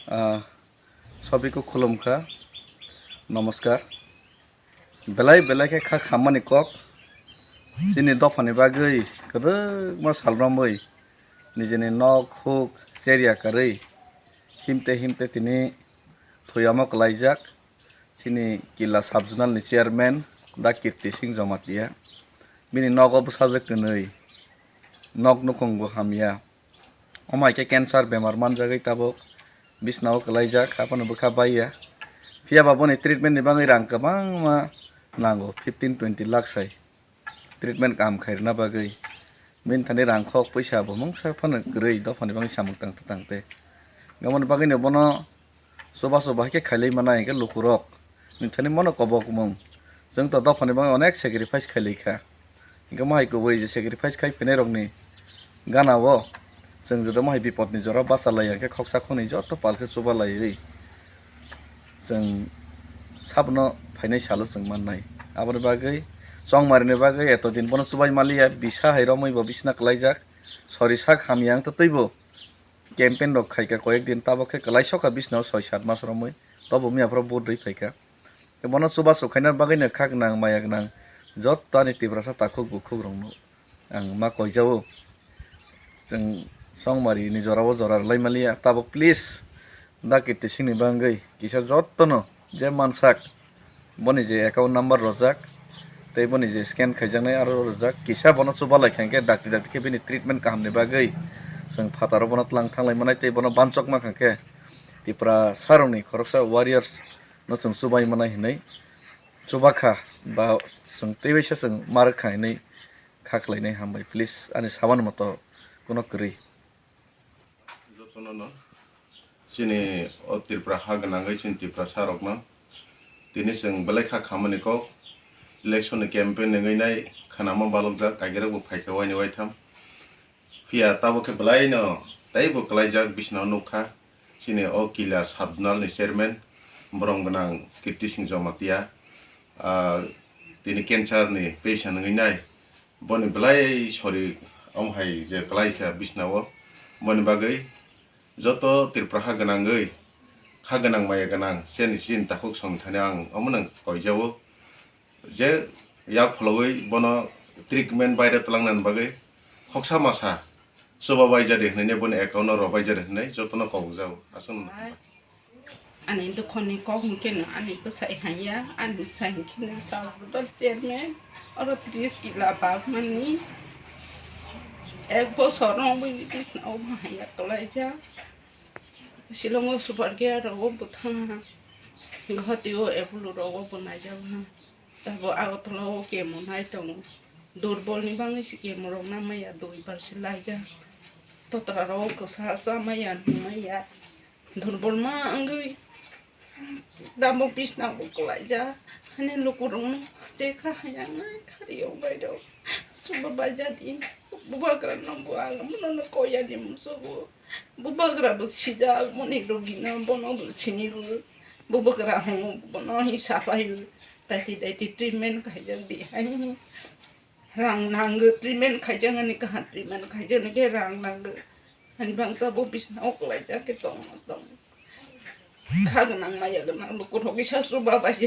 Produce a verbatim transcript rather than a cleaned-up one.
Ah, sobiko khulumkha, namaskar. Belai belai khe kha khammani kok, chini dophani bagwi kwdwkma sal romwi nijini nok huk cherya karwi himte himte tini thuyamo kwlaijak chini Killa Sub Zonal ni chairman da Kirti Singh Jamatia. Bini nogo bwsajwk kwnwi, nok nukhung bo hamya. Omo hai khe cancer bemar manjagwi tabuk bisnao kwlaijak, haphano bwkha baiya. Phiya ba boni treatment ni bagwi rang kwbangma nango, fifteen twenty lakh sai treatment kaham khairwna bagwi. Bini thani rang khok puisa bo mungsa phano kwrwi, dophani bagwi samung tangte tangte. Aboni bagwino bono chubachu bahai khe khailai manai hwnkhe lukurok nini thani mono kobokmung. Chwng to dophani bagwi onek sacrifice khailai kha. Hwnkhe mohai kubui je sacrifice khai phainai rokni gana o chwng joto mohai bipodni jora bachalai ya khe khoksa khoknwi joto pal khe chubalaiwi chwng sabono phainai salo chwng mannai. Aboni bagwi chongmarini bagwi eto din bono chubai maliya, bisa hai romwi bo bisna kwlaijak, sori sak hamya wng twi bo campaign rok khaika koyek din, tabok khe kwlai sokha bisnao soi sat mas romwi, tobo miyaphoro vote rwi phaika. Tei bono chubachu khaina bagwino khak nang maya gwnang joto ani Tiprasa takhuk bukhuk rokno ang ma koijao. Chwng chongmari ni jora o jora rwlai maliya, tabok please da Kirti Singh ni bagwi kisa jotono je mansak boni je account number rojak, tei boni je scan khaijaknai aro rojak, kisa bono chubalai kha hwnkhe dakti dakti khe bini treatment kahamni bagwi chwng phataro bono tlang thanglai manai tei bono bansokma kha hwnkhe Tiprasa rokni khoroksa warriors no chwng chubai manai hinwi chubakha ba chwng teibaisa chwng ma rwkha hinwi kha khlainai hambai, please ani saban moto kuno kwrwi. Jotono no chini o Tripura ha gwnangwi chini Tiprasa rokno tini chwng belai kha khamani kok election ni campaign wngwi nai khwnama balokjak, agirok bo phaikha waini waitham. Phiya tabok khe belai no teibo kwlaijak bisna nukha chini o Killa Sub Zonal ni chairman borom gwnang Kirti Singh Jamatia, ah, tini cancer ni patient wngwi nai. Boni belai sori omo hai je kwlai kha bisna o. Boni bagwi joto Tripura ha gwnangwi kha gwnang maya gwnang chini chini takhuk song thani ang omo nang koijao. Je yak phologwi bono treatment baire twlangnani bagwi khoksa masa chuba baijadi hwnwi boni account o rw baijadi hwnwi jotono kok jao. Aswk no. Ani dukhoni kok hwnkhe no ani bwsai hanya, ani bwsai hwnkhe no sub zonal chairman, oro tris kila bagmani ek bosor wngwi bisna o hanya kwlaijak. Shillong o super care rogo bo thangha, Guwahati o Apollo rogo bo naijak ha. Tabo Agartala o chemo nai tongo. Durbol ni bagwi se chemo rok na maya dui bar se laijak. Totra rok kwsa cha maya nung maya. Durbol ma wngwi tamo bisna bo kwlaijak. Hani luku rok no chekha hayang nai khari o bai rok. Chuba bai jadi bubagra no bo ang mono no koya ni musugo. Bubagra bo sijak moni rogi no bono bo sini bo. Bubagra hwngo bono hi sapai bo. Daiti daiti treatment khaijak di hai. Rang nango treatment khaijak ani kaha treatment khaijak ni khe rang nango. Ani bang tabo bisna o kwlaijak khe tongma tong. Kha gwnang maya gwnang luku rok kisa chuba bai se.